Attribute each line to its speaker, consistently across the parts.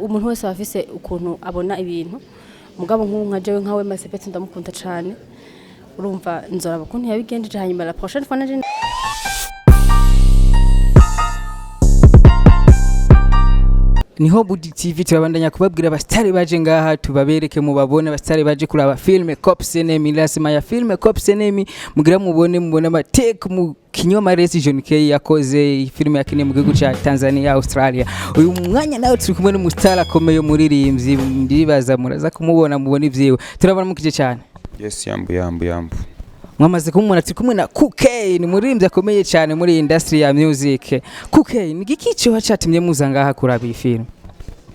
Speaker 1: Umuntu wese aba afise ukuntu abona ibintu, mugabo nk'ubu nka jewe, nka Wema Sepetu ndamukunda cane. Urumva nzoraba ukuntu yabigenjeje, hanyuma la prochaine fois nanje.
Speaker 2: Niho Budi TV turabandanya kubabwira abasitari baje ngaha, tubabereke mubabone. Abasitari baje kuraba filme Cops Enemy, lazima ya filme Cops Enemy mugira mubone amateka mu kinyoma Resi John K yakoze iyi filme yakiniye mu gihugu ca Tanzania, Australia. Uyu mwanya nawe turi kumwe n'umusitari akomeye, umuririmbyi, ndibaza muraza kumubona mubone ivyiwe. Turabaramukije cyane.
Speaker 3: Yes, yambu yambu yambu.
Speaker 2: Mwamaze kumubona, turi kumwe na Kuke, ni umuririmbyi akomeye cyane muri industry ya music. Kuke, ni igiki coba catumye muza ngaha kuraba iyi filme?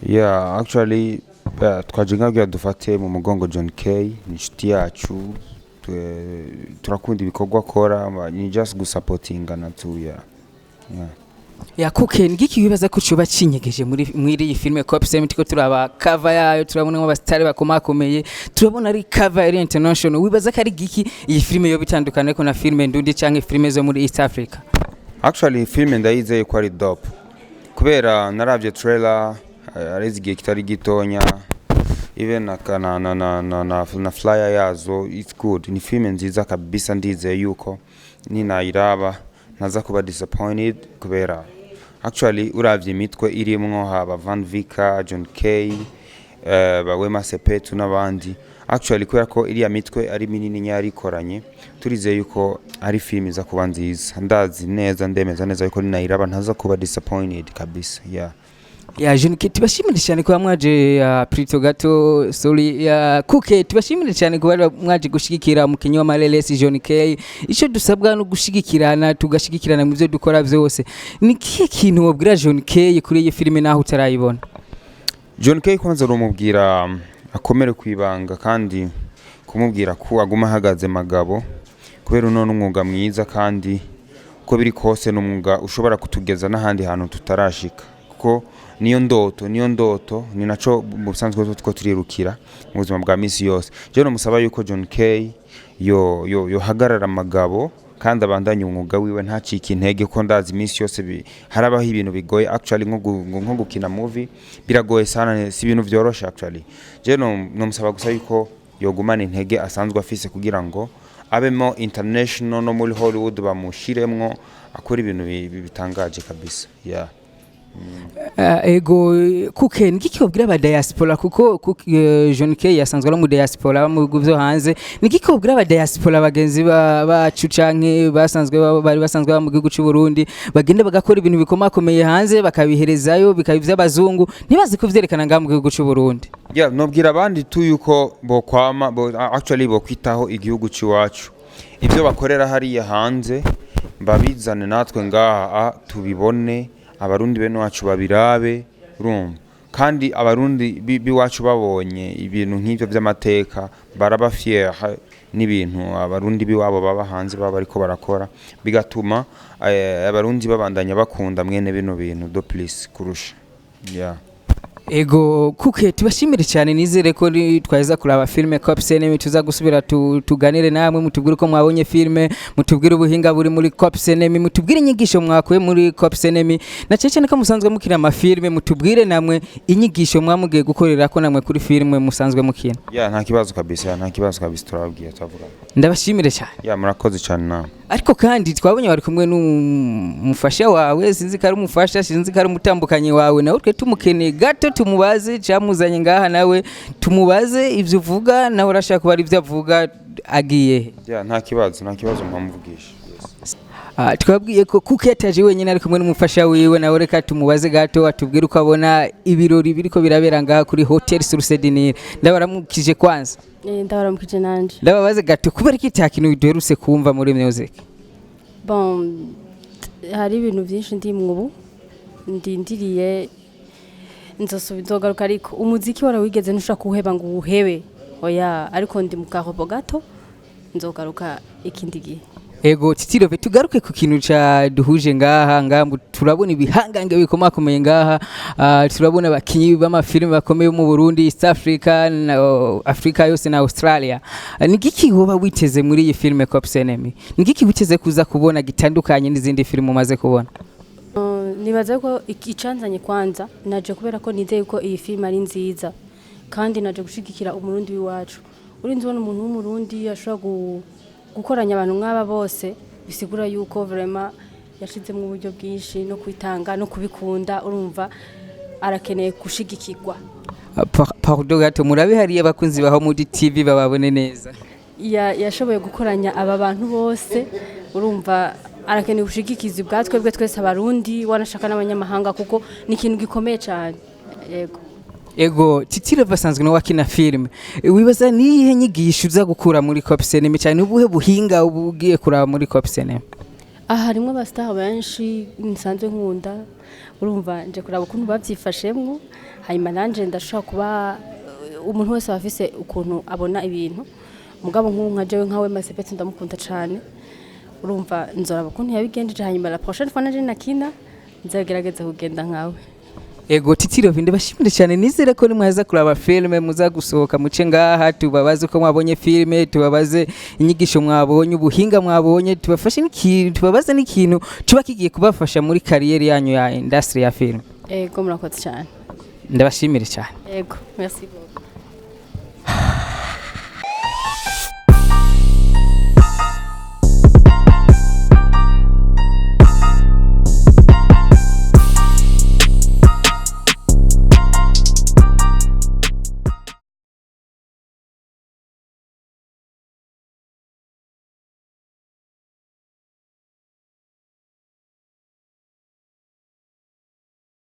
Speaker 3: Yeah, actually twaje nkabwira dufate mu mugongo John K, ni inshuti yacu, turakunda ibikorwa akora, ni just gusapotingana tu, yeah.
Speaker 2: Ya Kuke, ni igiki wibaza ko coba cinyegeje muri iyi filme Cops Enemy? Turiko turaba cover yayo, turabona abasitari bakomakomeye, turabona ari cover iri international. Wibaza ko ari igiki iyi filme yoba itandukana ariko na filme ndundi canke filme zo muri East Africa?
Speaker 3: Actually filme ndayizeye ko ari dope kubera naravye trailer, areze igihe kitari gitonya, even na flyer yazo, it's good. Ni filme nziza kabisa, ndizeye yuko ninayiraba ntaza kuba disappointed kubera actually uravye imitwe irimwo, haba Van Vika, John K, ba Wema Sepetu n'abandi. Actually kubera ko iriya mitwe ari minini nyari ikoranye, turizeye yuko ari film iza kuba nziza. Ndazi neza, ndemeza neza yuko ninayiraba ntaza kuba disappointed kabisa, yeah.
Speaker 2: Ya John K, tubashimire cyane kuba mwaje ya Prito gato, sorry, ya Kuke, tubashimire cyane kuba mwaje gushigikira umukinyi wa Marelesi John K. Icyo dusabwa no gushigikirana, tugashigikirana mu byo dukora byose. Ni kihe kintu wobwira John K kuri iyi filime naho utarayibona?
Speaker 3: John K kwanza rumubwira akomere ku ibanga, kandi kumubwira ko aguma ahagaze magabo kubera uno n'umwuga mwiza, kandi uko biri kose ni umwuga ushobora kutugeza n'ahandi hantu tutarashika, kuko niyo ndoto, ni naco mu busanzwe two turirukira mu buzima bwa misi yose. Je nomusaba yuko John K yo yo yohagarara amagabo kandi abandanye umwuga wiwe, ntacike intege, ko ndazi iminsi yose harabaho ibintu bigoye. Actually nko gukina movie biragoye sana, si ibintu vyoroshe. Actually je nomusaba gusa yuko yogumana intege asanzwe afise kugira ngo abemo international, no muri Hollywood bamushiremwo akora ibintu bitangaje kabisa, yeah.
Speaker 2: Ego Kuke, niki wobwira aba diaspora, kuko John K yasanzwe ari mu diaspora mu bihugu vyo hanze, niki wobwira aba diaspora bagenzi bacu canke basanzwe bari basanzwe baba mu gihugu c'u Burundi, bagenda bagakora ibintu bikomakomeye hanze bakabiherezayo, bikaba ivy'abazungu, ntibazi kuvyerekana ngaha mu gihugu c'u Burundi?
Speaker 3: Yeah, nobwira abandi tu yuko bokwama bo, actually bokwitaho igihugu c'iwacu. Ibyo bakorera hariya hanze babizane natwe ngaha tubibone, Abarundi bene wacu babirabe, urumva. Kandi Abarundi b'iwacu babonye ibintu nk'ivyo vy'amateka baraba fier n'ibintu Abarundi b'iwabo baba hanze baba bariko barakora, bigatuma Abarundi babandanya bakunda mwene bino bintu de plus kurusha, yeah.
Speaker 2: Ego Kuke, tubashimire cyane. Nizere ko twaheza kuraba filme Cops Enemy tuza gusubira tuganire namwe, mutubwire uko mwabonye filme, mutubwire ubuhinga buri muri Cops Enemy, mutubwire inyigisho mwakuye muri Cops Enemy, na cyane cyane ko musanzwe mukina amafilme, mutubwire namwe inyigisho mwamugiye gukorera ko namwe kuri filme musanzwe mukina.
Speaker 3: Yeah, nta kibazo kabisa, nta kibazo kabisa, turababwira, turavuga.
Speaker 2: Ndabashimire cyane.
Speaker 3: Yeah, murakoze cyane nawe.
Speaker 2: Ariko kandi twabonye bari kumwe n'umufasha wawe, sinzi ko ari umufasha, sinzi ko ari umutambukanyi wawe, nawe twe tumukeneye gato tumubaze cyamuzanye ngaha, nawe tumubaze ibyo uvuga, nawe urashaka kuba ari ibyo avuga agiye he?
Speaker 3: Yeah, nta kibazo, nta kibazo, mpamuvugisha, yes.
Speaker 2: Ah, twabwiye ko kuko yataje wenyine, ari kumwe n'umufasha wiwe, nawe reka tumubaze gato atubwire uko abona ibirori biriko birabera ngaha kuri Hotel Source du Nil. Ndabaramukije kwanza.
Speaker 1: Ndabaramukije nanje.
Speaker 2: Ndababaze gato, kubera ko ita kintu duherutse kumva muri music?
Speaker 1: Bon, hari ibintu byinshi ndimwe ubu ndindiriye, nzogaruka, ariko umuziki warawigeze ntushobora kuwuheba ngo uwuhebe, oya, ariko ndi mu karobo gato, nzogaruka ikindi gihe.
Speaker 2: Ego Titirove, tugaruke ku kintu ca duhuje ngaha. Ngaha turabona ibihangange bikomakomeye ngaha, turabona abakinyi b'amafilime bakomeye mu Burundi, East Africa na Africa yose na Australia. Ni giki woba witeze muri iyi filime Cops Enemy? Ni giki witeze kuza kubona gitandukanye n'izindi filime umaze kubona?
Speaker 1: Nibaza ko icanzanye kwanza naje kubera ko nizeye ko iyi filime ari nziza, kandi naje gushigikira Umurundi w'iwacu. Urinze ubona umuntu w'Umurundi ashobora gukoranya abantu nk'aba bose, bisigura yuko vraiment yashizemo uburyo bwinshi no kwitanga no kubikunda. Urumva arakeneye gushigikirwa.
Speaker 2: Pardon gato, murabe hariya abakunzi ba Homudi TV bababone neza.
Speaker 1: Yashoboye gukoranya aba bantu bose, urumva arakeneye ubushigikizi bwa twebwe twese Abarundi, wanashaka n'abanyamahanga, kuko ni ikintu gikomeye cyane, yego.
Speaker 2: Ego, Titire basanzwe no wakina filime, wibaza niyihe nyigisho uza gukura muri Cop Cinema cyane? Ubuhe buhinga uba ugiye kuraba muri Cop Cinema?
Speaker 1: Aha harimwo aba star benshi nsanzwe nkunda. Urumva nje kuraba ukuntu babyifashemwo, hanyuma nanje ndashobora kuba, umuntu wese aba afise ukuntu abona ibintu, mugabo nk'ubu nka jewe, nkawe Masepeti ndamukunda cane. Urumva nzoraba ukuntu yabigenjeje, hanyuma la prochaine fois nanje nakina nzagerageza kugenda nkawe.
Speaker 2: Ego, Titiro vinde bashimire cyane. Nizere ko nimwaza kuraba filime muza gusohoka muce ngaha tubabaze uko mwabonye filime, tubabaze inyigisho mwabonye, ubuhinga mwabonye, tubafashe n'ikintu, tubabaze n'ikintu tuba kigiye kubafasha muri carrière yanyu ya industry ya filime.
Speaker 1: Ego, murakoze cyane.
Speaker 2: Ndabashimire cyane.
Speaker 1: Ego, merci beaucoup.